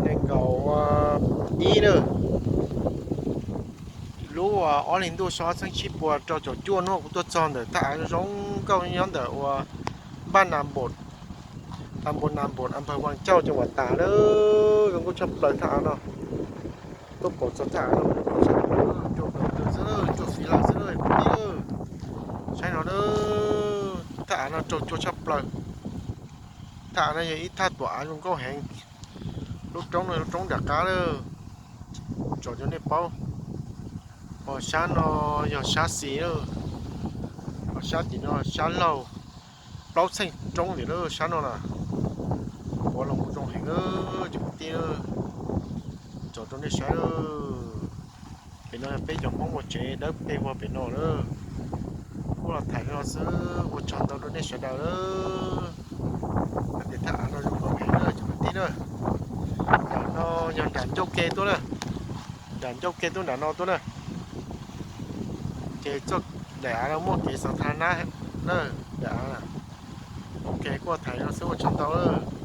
nees nkaum ib na. Lub ob hlis ntuj xyoo ob txhiab tsib puas rau caum cuaj no kuv tuaj txog ntawm thaj av zoo nkauj nyob ntawm ua npaj nas npom, tas npos nas npom a npawg Vaj Cauj ces uas tas lawm, zoo nkauj tshaj plaws thaj av no. Tuaj pom txog thaj av no zoo nkauj tshaj plaws, cua plaws xwb, cua fiv lawm xwb, saib no, thaj av no raug cua tshaj plaws. Thaj av no yog ib thaj tuam av zoo nkauj heev. Lub roob no lub roob nram qab lawm, tsom rau nej paub. Ho sab no yog sab xis lawm, ho sab tim no sab laug, plaub txheej roob tim lawm sab no na. Ua los mus zoo heev lawm cov kwv tij, tsom rau nej saib. Pem no yog peb cov Hmoob ua tsev dawb peg ua pem no lawm. Kuj los tham li no xwb, ua tsaug ntau rau nej sawv daws lawm. Hais tias thaj av no zoo nkauj heev na cov kwv tij na. Nram no yog nram ncauj ke tuaj na, nram ncauj ke tuaj nram no tuaj na. Ces txoj daim av no muaj kev xav tha nab na, daim av. Ok, kuj tham li no xwb, ua tsaug ntau lawm.